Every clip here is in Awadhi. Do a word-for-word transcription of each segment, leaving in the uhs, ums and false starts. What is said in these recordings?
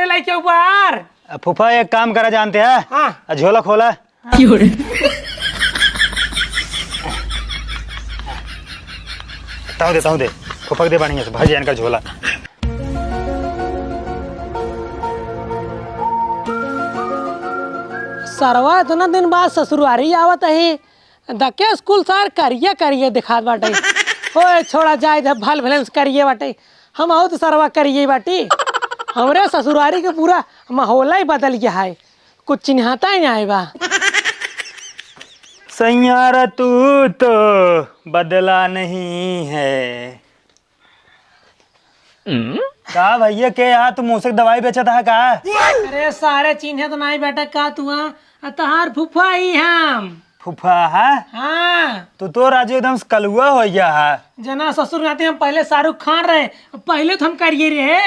लइके ऊपर। फूफा, एक काम करा जानते हैं? हाँ। आ, झोला खोला। तहूँ दे, तहूँ दे। फूफा के दे बढ़िया से, भर जाए इनका झोला। सरवा इतना दिन बाद ससुरारी आवत ही, दके स्कूल सार करिए करिए दिखात बाटे। ओए छोड़ा जाए, जब भल भले से करिए बाटे, हम आउत सरवा करिए बाटी। हमरे ससुरारी के पूरा माहौल ही बदल गया है, कुछ चिन्हाता ही नहीं बा। सैयारा तू तो बदला नहीं है। का भैया के यहाँ तू मूसक दवाई बेचत है का? अरे सारे चिन्हे तो नहीं बेटा का तू, हाँ? आ तहार फूफा ही हम। फूफा है? हाँ। तू तो राजू एकदम से कलुआ हो गया है। जना ससुर नाते हम पहले शाहरुख खान रहे, पहले तो हम करिए रहे।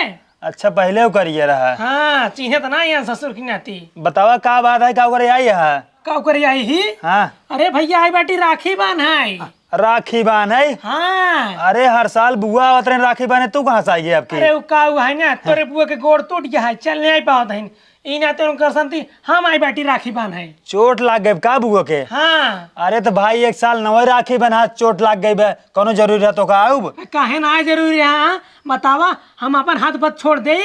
अच्छा, पहले वो करिए रहा। हाँ, चिन्हे तो ना यहाँ ससुर की नाती। बतावा का बात है, का करे आई है? का करे आई ही? हाँ। अरे भैया, आई बाटी राखी बान है। राखी बान है? हाँ। अरे हर साल बुआ आवत रहे राखी बाने, तू कहाँ से आई है आपकी? अरे वो का हुआ है ना, तोरे बुआ के गोड़ टूट गया है, चल नहीं आई पावत है। ई नाते उनकर संती हम आई बाटी राखी बान है। चोट लाग गए का बुआ के? हाँ। अरे तो भाई, एक साल नवे राखी बना, चोट लाग गई बे, कोनो जरूरी है तो का आउब? काहे ना जरूरी है, हाँ? बतावा, हम अपन हाथ बस छोड़ दे,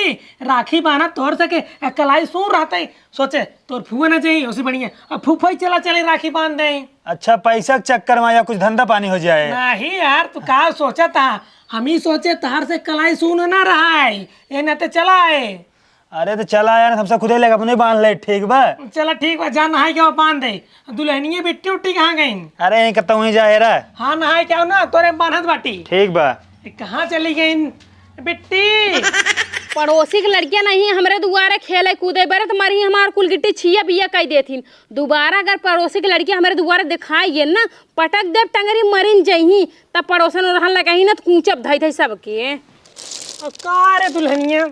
राखी बाना तोर सके, कलाई सून रहते, सोचे तोर फुआ ना जाई, उसे बढ़िया अब फूफा ही चला चले राखी बांध दे। अच्छा, पैसा के चक्कर में या कुछ धंधा पानी हो जाए। नहीं यार, तू का सोचा था? हम ही सोचे तार से कलाई सून ना रहा है, ये नाते चला है। अरे तो चला यार, हमसे खुदे लेके अपने बांध ले, ठीक बा? चला ठीक बा, जा नहाई के बांध दे। दुल्हनिया बिट्टी उट्टी कहाँ गईन? अरे यहीं कतौ ही जाए रा। हाँ नहाई के आओ ना, तोरे बांधत बाटी। ठीक बा। ए, कहाँ चली गईन बिट्टी? पड़ोसी के लड़कियां नहीं हमरे दुआरे खेले कूदे बरे तो मरी हमार कुल गिट्टी छिया बिया कई देथिन। दोबारा अगर पड़ोसी के लड़कियां हमरे दुआरे दिखाई गईन ना, पटक देब टंगरी मरिन जइही। तब पड़ोसन ओरहन लगही ना तो कूचब धई धई सबके। का रे दुल्हनिया,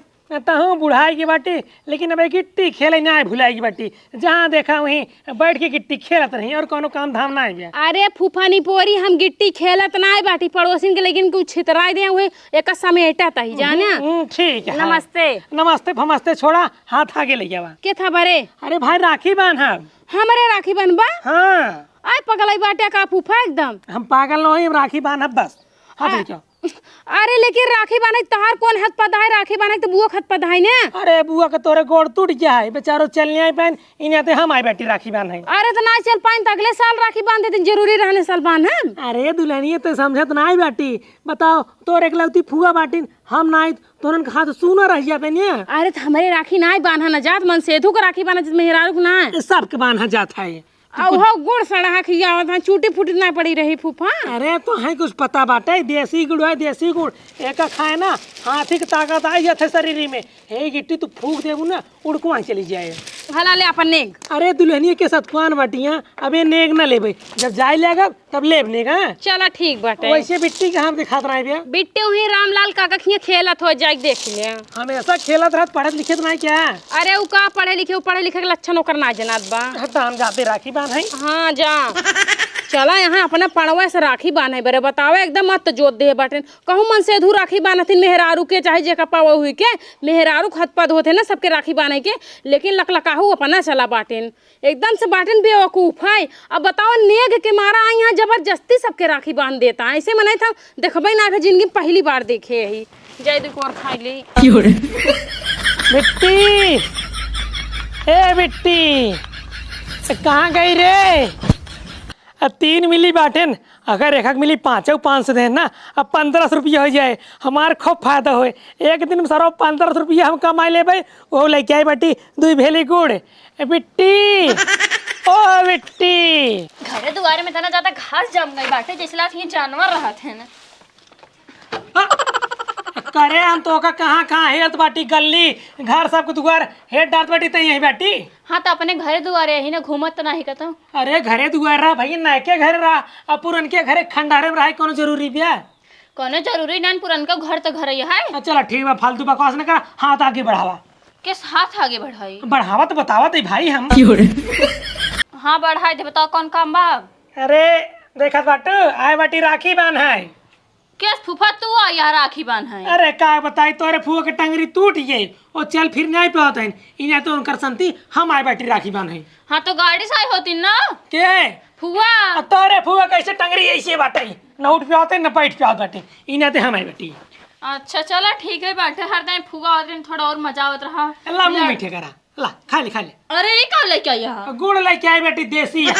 तहूँ बुढ़ाई की बाटी, लेकिन अब गिट्टी खेले ना भुलाई की बाटी। जहाँ देखा वहीं बैठ के गिट्टी खेलत रही और कोनो काम धाम ना आइबे। अरे फूफा निपोरी, हम गिट्टी खेलत ना बाटी, पड़ोसिन के लेकिन कुछ छितराई दे हुए, एक समेटा तही जाने। हम्म, हम्म, ठीक है। नमस्ते। नमस्ते फमस्ते छोड़ा, हाथ आगे ले जावा। के था बरे? अरे भाई राखी बांध। हमरे राखी बांधबा? हाँ। आय पगलाई बाटे का फूफा एकदम। हम पागल नहीं, हम राखी बांधब बस। हाथ आ, लेके आओ। अरे लेकिन राखी बांधे तहार कौन हाथ पदाई, राखी बांधे तो बुआ खत पदाई ने। अरे बुआ के तोरे गोड़ टूट गया है, बेचारो चल नहीं आई पाइन, इन्हें ते हम आई बैठी राखी बांधे। अरे तो ना चल पाइन तो अगले साल राखी बांध देते, जरूरी रहने साल बांध हम। अरे दुल्हनिया तो समझत ना आई बाटी, बताओ तोर एकलौती फुआ बाटिन, हम ना आई तोरन के हाथ सूना रह जाते ने। अरे तो हमारे राखी ना बांधा ना जात, मन सेधु को राखी बांधा जात, मेहरारू को ना। सबके बांधा जात है। आ, उहो गुड़ सड़हा खियावत हैं, चूटी फूटी ना पड़ी रही फूफा। अरे, तो है कुछ पता बाटे, देसी गुड़ है, देसी गुड़। एका खाए ना, हाथी के ताकत आ जात है शरीर में। हे गिट्टी, तू फूंक देबू ना, उड़कुआ चली जाए। भला ले अपन नेग। अरे, दुल्हनिया के साथ कौन बाटिया? अबे नेग ना लेबे, जब जाए लेगा, तब लेब नेग, हाँ? चला, ठीक बाटे। वैसे बिट्टी कहाँ दिखात रहा है भैया? बिट्टी वहीं रामलाल काका खिया खेलत हो, जाके देख ले। हमेशा खेलत रहत, पढ़त लिखत नाहीं क्या? अरे उ का पढ़े लिखे, उ पढ़े लिखे के लक्षण ओकर ना जनात बा। हाँ, तो हम जाते राखी बांधे। हाँ जा। चला यहाँ अपना पड़वा से राखी बांधे बरे, बतावे एकदम मत जोत दे बाटेन। कहूँ मन से अधू राखी बांधथिन मेहरारू के, चाहे जेका पावा हुई के, मेहरारू खतपद होते ना सबके राखी बांधे के, लेकिन लकलकाहू अपना चला बाटेन। एकदम से बाटेन बेवकूफ है। अब बताओ, नेग के मारा आई यहाँ जबरदस्ती सबके राखी बांध देता है। ऐसे मनई था देखबे ना, जिंदगी में पहली बार देखे ही। जाए दे कोर खाई ले। बिट्टी, ए बिट्टी, कहाँ गई रे? आ, तीन मिली बाटेन, अगर एक एक मिली पाँचों पाँच सौ देन ना, अब पन्द्रह सौ रुपया हो जाए, हमार खूब फायदा होए। एक दिन में सारा पन्द्रह सौ रुपया हम कमाई लेबे, वो लेके आई बाटी दुई भेली गुड़। ए बिट्टी, ओ बिट्टी। घरे दुआरे में इतना ज्यादा घास जम गई बाटे, जैसे लात ही जानवर रहत है ना। हाँ, करे हम तो का कहाँ कहाँ हेरत बाटी, गल्ली घर सबके दुआर हेर डारत बाटी, तई यहीं बाटी। हाँ, तो अपने घरे दुआरे यही ना घूमत तो नाही कतौ। अरे घरे दुआर रहा भाई, नयके घरे रहा, अब पुरनके घरे खंडारे में रहे, कोनो जरूरी बिया? कोनो जरूरी ना, पुरनका घर तो घर ही है। अच्छा, चला ठीक बा, फालतू बकवास न करा, हाथ आगे बढ़ावा। किस हाथ आगे बढ़ाई? बढ़ावा तो बतावा दे भाई हम। हाँ, बढ़ाई दे, बताओ कौन काम बा? अरे देखत बाटू, आए बाटी राखी बांध है। केस फूफा, तू आ यहाँ राखी बांधे? अरे का बताई, तोरे फुआ के टंगरी टूट गई, वो चल फिर नाहीं पावत हैं। इन्हें तो उनकर संती हम आए बैठी राखी बांधे। हाँ, तो गाड़ी से आई होती ना। के? फुआ। आ, तोरे फुआ कैसे टंगरी ऐसे बाटे, न उठ पावत हैं, न बैठ पावत बाटे। इन्हें तो हम आए बैठी। अच्छा, चला ठीक है, बैठे हर टाइम फुआ होते हैं, थोड़ा और मजा आवत रहा। ला, मुंह मीठे करा। ला, खा ले, खा ले। अरे, ये का लेके आई है? गुड़ लेके आई बेटी, देसी है।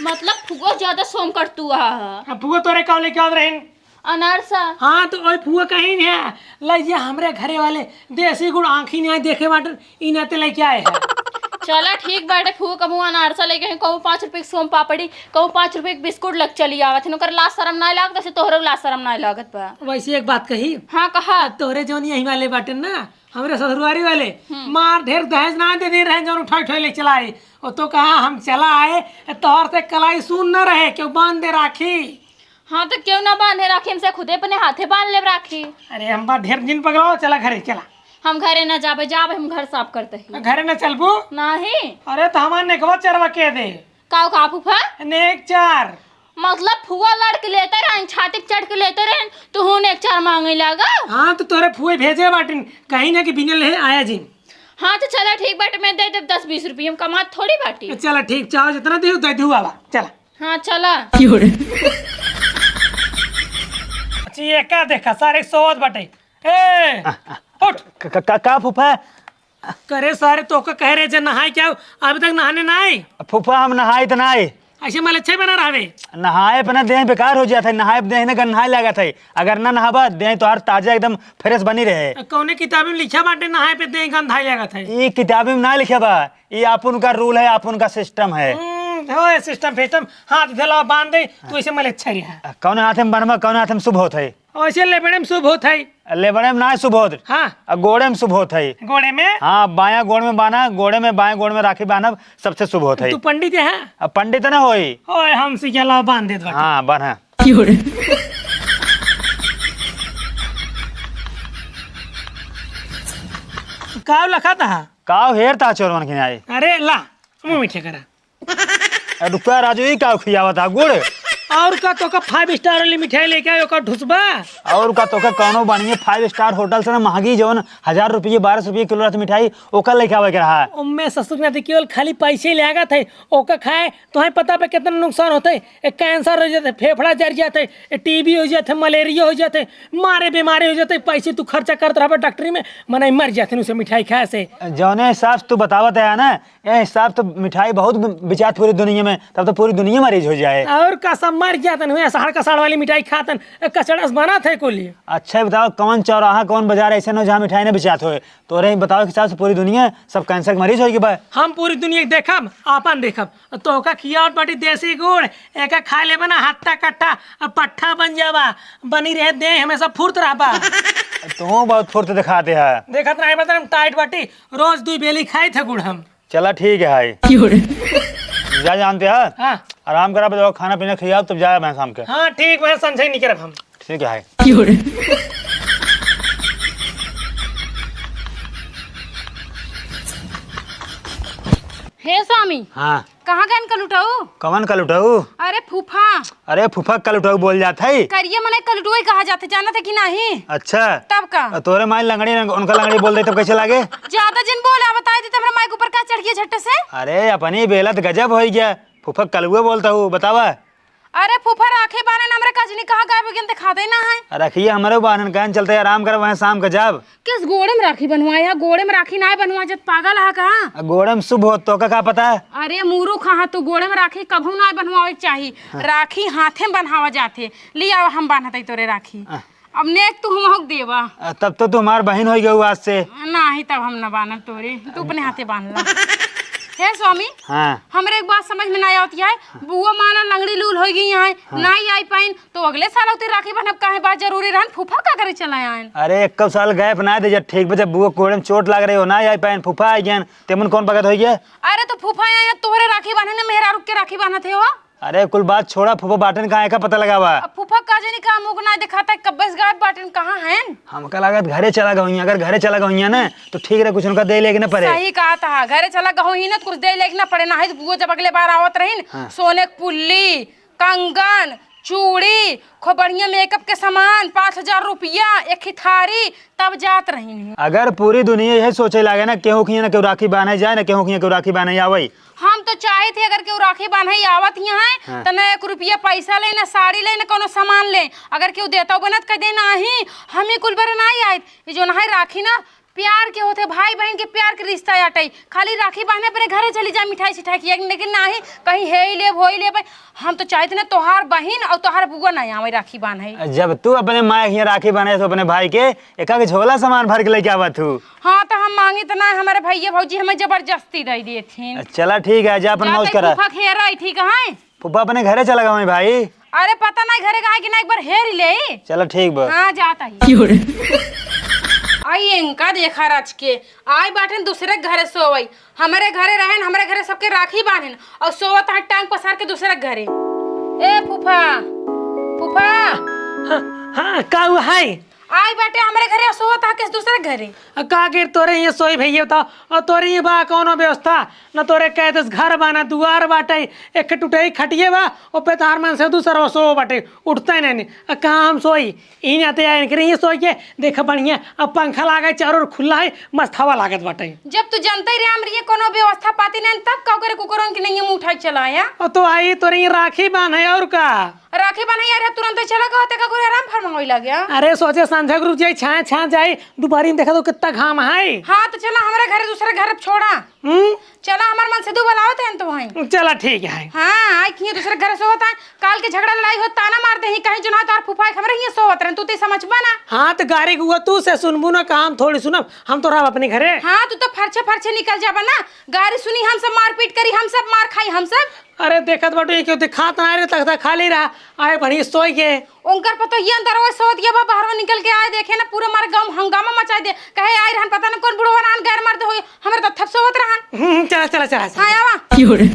मतलब, फुआ ज्यादा सोम कर तू आ। अब फुआ तोरे का लेके आवत रहिन? अनारसा। हाँ, तो ओए फुआ कहिन है, ले जा हमरे घरे वाले देसी गुड़ आँखी नाहीं देखे बाटन, इन्हें ते लेके आए हैं। चला, ठीक बाटे, फुआ कबहूँ अनारसा लेके हैं, कबहूँ पाँच रुपये की सोम पापड़ी, कबहूँ पाँच रुपये की बिस्कुट लग चली आवत है, ओकर लाज शरम नाहीं लागत, ऐसे तोहरे लाज शरम नाहीं लागत बा। वैसे एक बात कही। हाँ, कहा। तोहरे जौन यहीं वाले बाटन ना, हमरे ससुरवारी वाले हम्म। मार ढेर दहेज ना दे दे रहे, जौन उठाई उठाई ले चला आए। वो तो कहा हम चला आए, तोहर से कलाई सुन न रहे, क्यों बांध दे राखी। हाँ, तो क्यों ना बांधे राखी, हमसे खुदे अपने हाथे बांध ले राखी। अरे हम बात ढेर दिन पगलाओ, चला घरे चला। हम घरे ना जाबे, जाबे हम घर साफ करते ही। घरे ना चलबू? नहीं। अरे तो हमार नेकवा चरवा के दे। काऊ का फूफा? नेक चार। मतलब फुआ लड़ के लेते रहन, छाती पे चढ़ के लेते रहन, तो हूँ नेक चार मांगे लागा। हाँ, तो तोरे फुए भेजे बाटिन, कहीं ना कि बिना ले आया जिन। हाँ, तो चला ठीक बाटे, मैं दे देब दस बीस रुपये, हम कमात थोड़ी बाटी। चला ठीक, चाहो जितना दे दे दू बाबा, चला। हाँ, चला। अच्छी ये का देखा, सारे सोवत बाटे। ए, उठ। क-, क-, का, का फूफा? करे सारे, तोका कहे रहे जे नहाए के आउ, अभी तक नहाने ना आई। फूफा, हम नहाए त ना आई। ऐसे मलेच्छे बना रहबे। नहाए पे ना देह बेकार हो जात है, नहाए पे देह ना गन्हाए लागत है। अगर ना नहाबा, देह तोहार ताजा एकदम fresh बनी रहे। कौने किताब में लिखा बाटे नहाए पे देह गंधाए लागत है? ई किताब में ना लिखा बा, ई आपन का rule है, आपन का system है। हम्म, हो system फिस्टम, हाथ धला बांध दे, तू ऐसे मलेच्छे रहा। कौन हाथ में बनवा, कौन हाथ में शुभ होत है? वैसे लेबड़े में शुभ होत है। लेबड़े में ना शुभ होत। हाँ। आ, गोड़े में शुभ होत है। गोड़े में? हाँ, बायां गोड़ में बान्हा, गोड़े में, बाएं गोड़ में राखी बान्हब, सबसे शुभ होत है। तू पंडित है? अब पंडित ना होई। ओए, हमसे के अलावा बांध देत बाटे। हाँ, बान्हा। काव लखा था? काव हेर था चोरवन के नाई। अरे ला, मुंह मीठे करा। ए, रुका राजू, ई का खियावत हा? गुड़? और का, तोका five star वाली मिठाई लेके आयो का ढुसबा? और का, तोका कौनो बढ़िया five star होटल से ना महंगी, जौन हजार रुपये, बारह सौ रुपये किलो रहत मिठाई, ओका लेके आवे के रहा। ओमे ससुर ना देखियो, खाली पैसे लागत है, ओका खाए तोहे पता बा कितना नुकसान होत है। ए, cancer हो जात है, फेफड़ा जर जात है, ए, TB हो जात है, मलेरिया हो जात है, मारे बीमारी हो जात है, पैसे तू खर्चा करत रहबा डॉक्टरी में, मनई मर जात है उसे मिठाई खाए से। जौने हिसाब से तू बतावत है ना, ए हिसाब तो मिठाई बहुत बि-, बिचात पूरी दुनिया में, तब तो पूरी दुनिया मरीज हो जाए। और का, सब मर जातन हुए, सहार कसार वाली मिठाई खातन, ए, कचड़ा से बनत है कुल। अच्छा, ये बताओ, कौन चौराहा, कौन बाजार ऐसे न हो, जहाँ मिठाई न बिचात होए? तोरे ही बताओ के हिसाब से पूरी दुनिया सब cancer के मरीज होई के बा। हम पूरी दुनिया के देखब, आपन देखब। तोका खियावत बाटी देसी गुड़, एका खा लेबे ना, हट्टा कट्टा, अब पट्ठा बन जाबा, बनी रहे देह, हमेशा फुर्त रहबा। तू बहुत फुर्त दिखाते है। देखत नहीं बता, हम tight बाटी, रोज दुई बेली खाई थे गुड़ हम। चला ठीक है भाई। क्यों रे? जा जानते हैं। हाँ। आराम करा, बताओ, खाना पीना खियाओ, तब जाए मैं शाम के। हाँ, ठीक, मैं संझे निकलब हम। ठीक है भाई। क्यों रे? हे स्वामी। हाँ। कहाँ गएन कलुटऊ? कवन कलुटऊ? अरे फूफा। अरे फूफा कलुटऊ बोल जात है। करिया मनई कलुटऊ ही कहा जात है, जानत है कि नहीं? अच्छा। तब का? अ, तोरे माई लंगड़ी, उनका लंगड़ी बोल दे तब कैसे लागे? ज्यादा जिन बोला, बताई दे तो हमरा माई के ऊपर का चढ़ गया झट्टे से। अरे अपनी बेलत गजब होई गया, फूफा कलुए बोलत हऊ, बतावा। अरे फूफा राखी बान्हन हमरे कजनी कहाँ गायब हो गइन, दिखाते ही ना है। अ, रखिए हमरे बान्हन, कहन चलते आराम कर, वहीं शाम के जाब। किस गोड़े में राखी बनवाए है? गोड़े में राखी ना बनवा जत, पागल है का? अ, गोड़े में शुभ होत, तोका का पता है? अरे मूर्ख, हाँ, तू गोड़े में राखी कभू ना बनवावे के चाही। हाँ। राखी हाथे में बनवावा जात है। ले आवा, हम बान्हत हई तोरे राखी। हाँ। अब नेक तू हमहू के देवा। अ, तब तो तू हमार बहिन होई गऊ आज से। नाही, तब हम ना बान्हब तोरे, तू अपने हाथे बान्ह ला। हे स्वामी, हाँ। हमरे एक बात समझ में ना आवत है, बुआ माला लंगड़ी लूल होई गई है, हाँ। नाही आई पाइन, तो अगले साल उते राखी बान्हब, काहे बात जरूरी रहन, फूफा का करे चला आयन? अरे, एक साल gap ना दे, जब ठीक बा, जब बुआ कोड़े में चोट लाग रही हो, ना आई पाइन, फूफा आई गयन, तेमन कौन बगत होई गया? अरे, तो फूफा आए हैं, तोहरे राखी बान्हे ना, मेहरारू के राखी बान्हत है हो? अरे, कुल बात छोड़ा, फूफा बाटन कहाँ, एका पता लगावा। अब फूफा का जानी कहाँ मुँह ना दिखाता है, कब्बे से गायब बाटन, कहाँ हैं? हमका लागत घरे चला गई, अगर घरे चला गई ना, तो ठीक रहे, कुछ उनका दे लेके ना पड़े। सही कहा था, घरे चला गई ना, तो कुछ दे लेके ना पड़े, ना है तो बुआ जब अगले बार आवत रही ना, हाँ। सोने के पुल्ली, कंगन, चूड़ी, खूब बढ़िया मेकअप के सामान, पाँच हजार रुपया, एक ही थारी, तब जात रही। अगर पूरी दुनिया यही सोचे लागे ना, केहू किहाँ ना केहू राखी बान्हे जाए, ना केहू किहाँ केहू राखी बान्हे आवे। हम तो चाहे थे, अगर केहू राखी बान्हे आवत यहाँ है, हाँ। तो ना एक रुपया पैसा ले, ना साड़ी ले, ना कोनो सामान ले। अगर केहू देता बनत कह दे, "नाही, हम ही कुल बरे नाही आए।" ये जो ना है राखी ना, प्यार के होते, भाई बहन के प्यार के रिश्ता आटे। खाली राखी बान्हे अपने घरे चली जा, मिठाई सिठाई खिया, लेकिन नाही, कहीं हे ही लेब, हो ही लेब। हम तो चाहते ना तोहार बहिन और तोहार बुआ ना आवे राखी बान्हे। जब तू अपने माँ के यहाँ राखी बान्हे तो अपने भाई के एका के झोला सामान भर के लेके आवत हूँ। हाँ, तो हम मांगे तो ना, हमारे भैया भौजी हमें जबरदस्ती दे दिए थे। चला ठीक है, जा अपन जा मौज तई करा। फूफा के हेरा, ठीक है। फूफा अपने घरे चला गए भाई। अरे पता नहीं घरे कहाँ कि ना, एक बार हेर ले। चला ठीक बा। हाँ, जाता ही। क्यों रे? आई इनका देखा रच के, आई बाटन दूसरे के घरे सोवई। हमरे घरे रहेन, हमरे घरे सबके राखी बांधेन और सोवत है टांग पसार के दूसरे के घरे। ए फूफा, फूफा। हाँ, हाँ, का हुआ है? आई बाटे हमरे घरे और सोवत है किस दूसरे के घरे। आ, का गिर तोरे ये सोई भैया बताओ, और तोरे ये बा कौनो व्यवस्था, न तोरे कहते घर बा, न दुआर बाटे, एक ठे टूटे खटिए बा, और पे तार मन से दूसरा सो बाटे, उठते नहीं, नहीं। आ, कहाँ हम सोई? इन्हीं आते आए इनके रहिए सोई के, देख बढ़िया, अब पंखा लागे, चारों ओर खुला है, मस्त हवा लागत बाटे। जब तू जनते रहे, हम रहिए कोनो व्यवस्था पाती नहीं, तब का करे कुकुरन के नहीं मुंह उठाई चलाया? ओ तो आई, तोरे ये राखी बांध है, और का? राखी बांधे यार, तुरंत ही चला गवा, तेका कोई आराम फरमावे लग गया। अरे सोचे संझा के रुक जाई, छाया छाया जाई, दोपहरी में देखा तो कितना घाम है। हाँ, तो चला हमारे घरे, दूसरे घर छोड़ा। हम्म? चला, हमार मन से दू बुलावत हैं तो वहीं। चला ठीक है। हाँ, आई किए दूसरे घर सोवत है, काल के झगड़ा लड़ाई हो, ताना मार दे ही, कहीं जो ना तार फूफा एक हमरे हियां सोवत रहन, तू ते समझबा ना। हाँ, तो गारी गुआ तू से सुनबू ना, काम थोड़ी सुनब, हम तो रहब अपने घरे। हाँ, तू तो फरछे फरछे निकल जाबा ना, गारी सुनी हम सब, मारपीट करी हम सब, मार खाई हम सब। अरे देखत बाटू, ये क्यों दिखात ना रे, तख्ता खाली रहा, आए बढ़िया सोई के। उनकर पतो ये अंदर वो सोत ये बा, बाहर निकल के आए, देखे ना पूरा मारे गांव हंगामा मचाई दे, कहे आई रहन पता ना कौन बुढ़वा रहन, गैर मर्द होई, हमरे तो थप सोवत रहन। हम्म, चला, चला, चला, चला। हाँ, आवा। क्यों रे?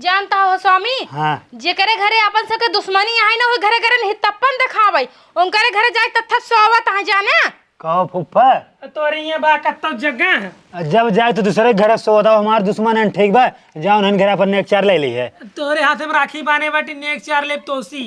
जानता हो स्वामी, हाँ। जेकरे घरे अपन सबके दुश्मनी आहे ना, वो घरे घरे नहीं तप्पन दिखावे, उनकरे घरे जाए त थप सोवत है जाने। कहो फुफ्फा। तोरे ये बा कत्तो जगह। जब जाए तो दूसरे के घरे सोवत हो, हमार दुश्मन है, ठीक बा, जाओ उन्हन घरे अपन नेक चार ले ली है। तोरे हाथ में राखी बाने बाटी, नेक चार लेब तोसी।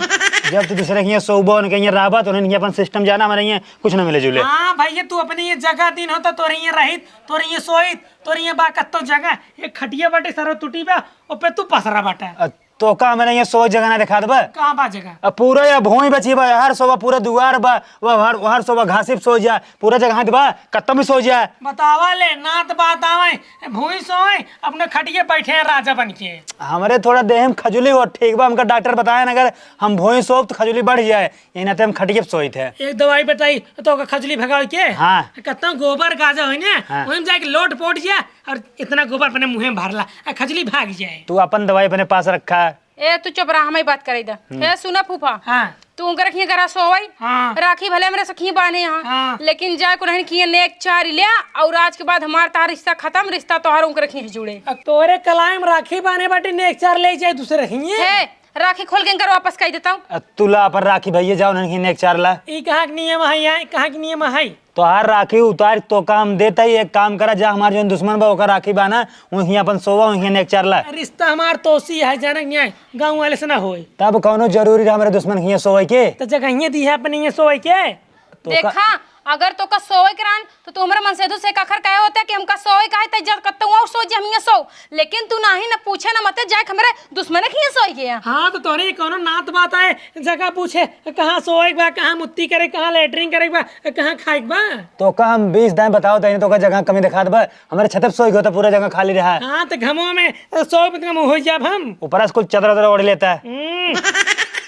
जब तू दूसरे के यहाँ सोबो, उनके यहाँ रहबा, तो उन्हन के अपन सिस्टम जाना, हमारे यहाँ कुछ ना मिले जुले। हाँ भैया, तू अपने ये जगह दिन हो तो तोरे ये रहित, तोरे ये सोइत, तोरे ये बा कत्तो जगह, एक खटिया बाटे, सरो टूटी बा, ओ पे तू पसरा बाटा। अ, तो का हमरे यहाँ सोए जगह ना देखात बा? कहाँ बा जगह? अब पूरा या भोई बची बा, हर सोबा पूरा दुआर बा, वो हर, हर सोबा घासी पे सो जा, पूरा जगह हाथ बा, कत्ता में सो जा। बतावा ले, नात बात आवे, भोई सोए, अपने खटिए बैठे हैं राजा बन के। हमरे थोड़ा देह में खजुली हो, ठीक बा, हमका डॉक्टर बताए ना, अगर हम भोई सोब तो खजुली बढ़ जाए, यही नाते हम खटिए पे सोइत है। एक दवाई बताई, तो ओकर खजुली भगावे के? हाँ। कत्ता गोबर गाजा होई ने, हाँ। वही में जाके लोट पोट जा, और इतना गोबर अपने मुँहे में भरला, आ खजुली भाग जाए। तू अपन दवाई अपने पास रखा। ए, तू चुप रहा, हमें बात करे दा। हम्म। ए, सुना फूफा। हाँ। तू उनकर रखिए गरा सोवई। हाँ। राखी भले हमरे सखी बाने यहाँ, हाँ। लेकिन जाए को नहीं किए नेक चार ले, और आज के बाद हमार तार रिश्ता खत्म, रिश्ता तोहार उनकर रखिए जुड़े। अब तोरे कलाई में राखी बाने बाटे, नेक चार ले जाए दूसरे रखिए। हे, राखी खोल के इनकर वापस कर देता हूँ। अ, तू ला अपन राखी भैया, जाओ नहीं नेक चार ला। ई कहाँ के नियम है यहाँ? कहाँ के नियम है? तोहार राखी उतार, तोका हम देता ही, एक काम करा, जा हमार जौन दुश्मन बा, ओकर राखी बाना, उहीं अपन सोवा, उहीं नेक चार ला। रिश्ता हमार तोसी है, जाने के नहीं, गाँव वाले से ना होए। तब कौनो जरूरी रहा हमारे दुश्मन के यहाँ सोए के? तो जगह ही दी है अपने यहाँ सोए के। तो का देखा, अगर तोका सोए के रहन, तो तू हमरे मन से दूसरे काखर कहे होते कि हमका सोए का है, त जब कत्तो और सो जे हम यहाँ सो। लेकिन तू नाही न पूछे न मते जाए के हमरे दुश्मने के यहाँ सोए गया। हाँ, तो तोरे कौनो नात बात आए, जगह पूछे, कहाँ सोए के बा, कहाँ मुत्ती करे, कहाँ लेटरिन करे के बा, कहाँ खाए के बा? तोका हम बीस दाएं बताओ, तैने तोका जगह कमी दिखात बा। हमरे छत पे सोए के होता, पूरा जगह खाली रहा। हाँ, तो घमो में सोए पे कम हो जाब हम। ऊपर से कुछ चदर उदर ओढ़ लेता है। हम्म।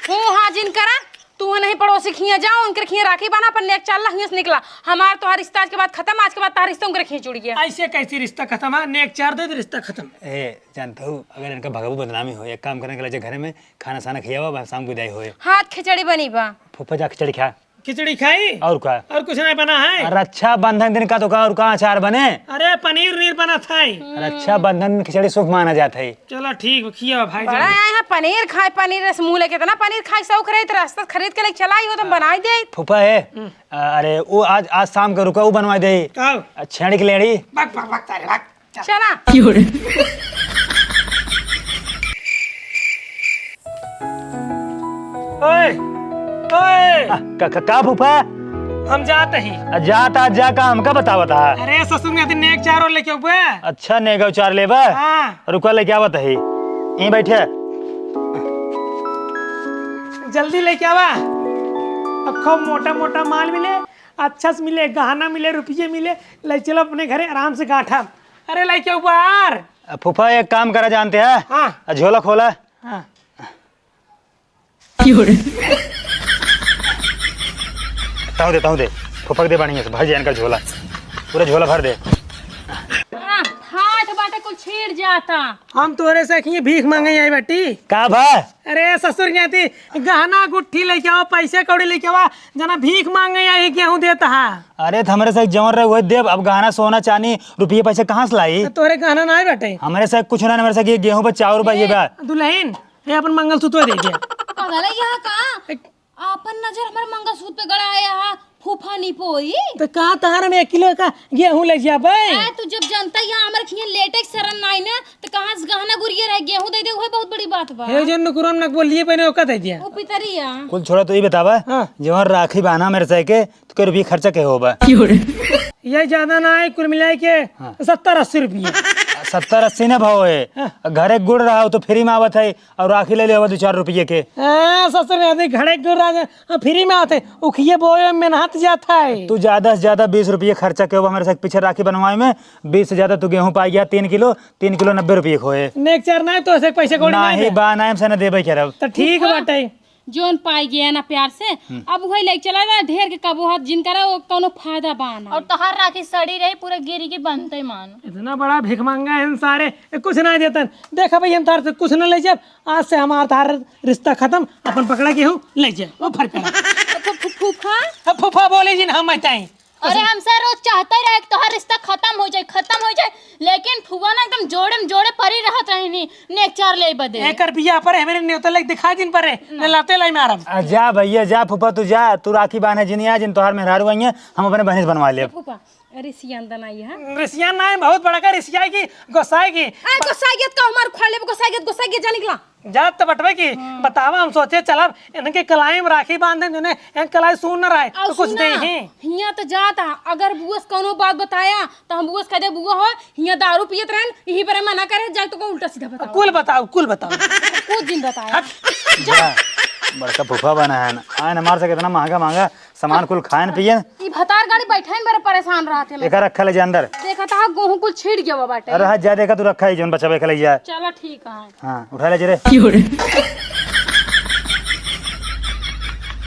हूँ, हाँ, जिन करा, तू नहीं पड़ोसी खिया जाओ, उनके खिया राखी बाना, अपन नेक चार ला, हियां से निकला। हमार तोहार रिश्ता आज के बाद खत्म, आज के बाद तोहार रिश्ता उनके खिया जुड़ गया। ऐसे कैसी रिश्ता खत्म है? नेक चार दे दे, रिश्ता खत्म। ए, जानत हूँ, अगर इनका भगबू बदनामी हो, एक काम करने के लिए घरे में खाना साना खियावा, बस शाम को विदाई होए। हाँ, खिचड़ी बनी बा। फूफा जा खिचड़ी खा। खिचड़ी खाई? और का? और कुछ नहीं बना है? रक्षाबंधन दिन का तो का और का अचार बने? अरे पनीर उनीर बना था। रक्षाबंधन दिन खिचड़ी शुभ माना जाता है। चलो ठीक बा, खिया भाई बड़ा जान। आए हैं पनीर खाए, पनीर रस मुँह लेके इतना पनीर खाए, शौक रहे तो रास्ता खरीद के लेके चला आई हो तो हम बनाई दे। फूफा है। हम्म। अ, अरे वो आज, आज शाम का रुका, वो बनवा दे। का? अ, छेड़ी की लेड़ी। बक, बक, बक, तारे, बक। चला। चला। क्यों रे? ओए, ओए। आ, का, का, का फूफा? हम जात ही। आ, जात आज जा का हमका बतावत हा? अरे ससुर, नेग चार और लेके आउबे। अच्छा, नेग चार लेबा? हाँ। रुका, लेके आवत ही। यहीं बैठे। जल्दी लेके आवा। अब खूब मोटा मोटा माल मिले, अच्छा से मिले, गहना मिले, रुपये मिले, ले चलो अपने घरे आराम से गाठा। अरे लेके आउबा यार। आ, फूफा एक काम करा जानते हैं? हाँ। आ, झोला खोला। हाँ। क्यों रे? ताऊ दे, ताऊ दे। फुफक दे बढ़िया से, भर जाए इनका झोला। पूरा झोला भर दे। आ, फाट बाटे, कुल छीड़ जाता। हम तोरे से कहीं भीख मांगे आई बाटी। का भा? अरे ससुर के आती, गहना गुट्ठी लेके आवा, पैसे कौड़ी लेके आवा, जना भीख मांगे आई, गेहूं देता है। अरे तो हमरे से जवन रहे वही देब, अब गहना सोना चांदी रुपये पैसे कहाँ से लाई? तो तोरे गहना ना बाटे। हमरे से कुछ ना, हमरे से ये गेहूं बा, चाउर बा, ये बा। दुल्हन, ए, अपन मंगलसूत्र दे दे। पगला यहाँ का? एक आपन नजर हमारे मंगलसूत्र पे गड़ा है यहाँ, फूफा नहीं पोई। तो का तहार में एक किलो का गेहूं ले जाबे? आ, तू जब जनता यहाँ हमारे खियाँ लेटे के शरण नाई ना, तो कहाँ से गहना गुरिये रहे, गेहूं दे दे, वही बहुत बड़ी बात बा। हे जो नुकुरम नक बोलिए पहने ओका दे दिया। वो पितरिया। कुल छोड़ा, तो ये बतावा, हाँ। जवन राखी बांधा मेरे से के, तो के रुपये खर्चा के होबा? ये ज्यादा ना है, कुल मिला के हाँ। सत्तर अस्सी रुपये। सत्तर अस्सी ना भाव है। हाँ। घरे गुड़ रहा हो तो फ्री में आवत है, और राखी ले ले होबा दो चार रुपये के। हाँ, ससुर आदमी घरे गुड़ रहा है, हाँ, फ्री में आते, उखिए बोए में मेहनत जाता है। तू ज्यादा से ज्यादा बीस रुपये खर्चा के होबा मेरे से पीछे राखी बनवाए में, बीस से ज्यादा तू गेहूं पाई गया, तीन किलो, तीन किलो नब्बे रुपये के होए। नेग चार ना है तो ऐसे पैसे कौड़ी ना नहीं है। बा, ना हम से ना देबे करब। तो ठीक फूफा, बाटे। जोन पाई गया ना प्यार से, हम्म। अब वही लेके चला जा, ढेर के कबो हाथ जिन करा, वो कौनो फायदा बा ना। और तोहार राखी सड़ी रही, पूरे गिरी की बनते मान। इतना बड़ा भिखमंगा है इन सारे, ये कुछ ना देतन। देखा भाई, हम तार से कुछ ना ले जाब, आज से हमार तार रिश्ता खत्म, अपन पकड़ा गेहूं ले जाए, वो फर करा। फू-, फू-, फूफा? अब फूफा बोले जिन हम बताएं। अरे हमसे रोज चाहते रहे कि तोहार रिश्ता खत्म हो जाए, खत्म हो जाए, लेकिन फुआ ना एकदम जोड़े में जोड़े परी रहत रहनी, नेग चार ले बदे। एकर बिया पर हमरे न्योता लग दिखा दिन पर रे, न लाते लाई मारम। आ, जा भैया जा, फूफा तू जा, तू राखी बांधे जिन आ जिन तोहार मेहरारू आई है, हम अपने बहन से बनवा लेब। फूफा, रिसियान दनाई है। रिसियान ना है, बहुत बड़का रिसियाई की, गोसाई की। आ, गोसाई गत का हमार खोले, गोसाई गत, गोसाई गत जा निकला। जात तो बटवे की, हाँ। बतावा, हम सोचे चलब, इनके कलाई में राखी बांध दें, जिन्हें एक कलाई सून न रहे, और तो कुछ सुना, दे ही। हियाँ तो जात है, अगर बुआ से कौनो बात बताया, तो हम बुआ से कह दे, "बुआ हो, हियाँ दारू पियत रहन, यही पर मना करे, जाए तो को उल्टा सीधा बताओ।" कुल बताओ, कुल बताओ। कुछ दिन बताया। हट। जा, बड़का फूफा बना है ना, आए न हमार से कितना महंगा महंगा सामान कुल खाएन पियन। ई भतार गाड़ी बैठे हैं, बड़े परेशान रहते हैं। एका रखा ले जा अंदर। देखा था, गेहूं कुल छिड़ गया बाटे। अरे हाँ, जा देखा तू रखा है, जौन बचावे के ले जा। चलो ठीक है। हाँ, उठा ले जे रे।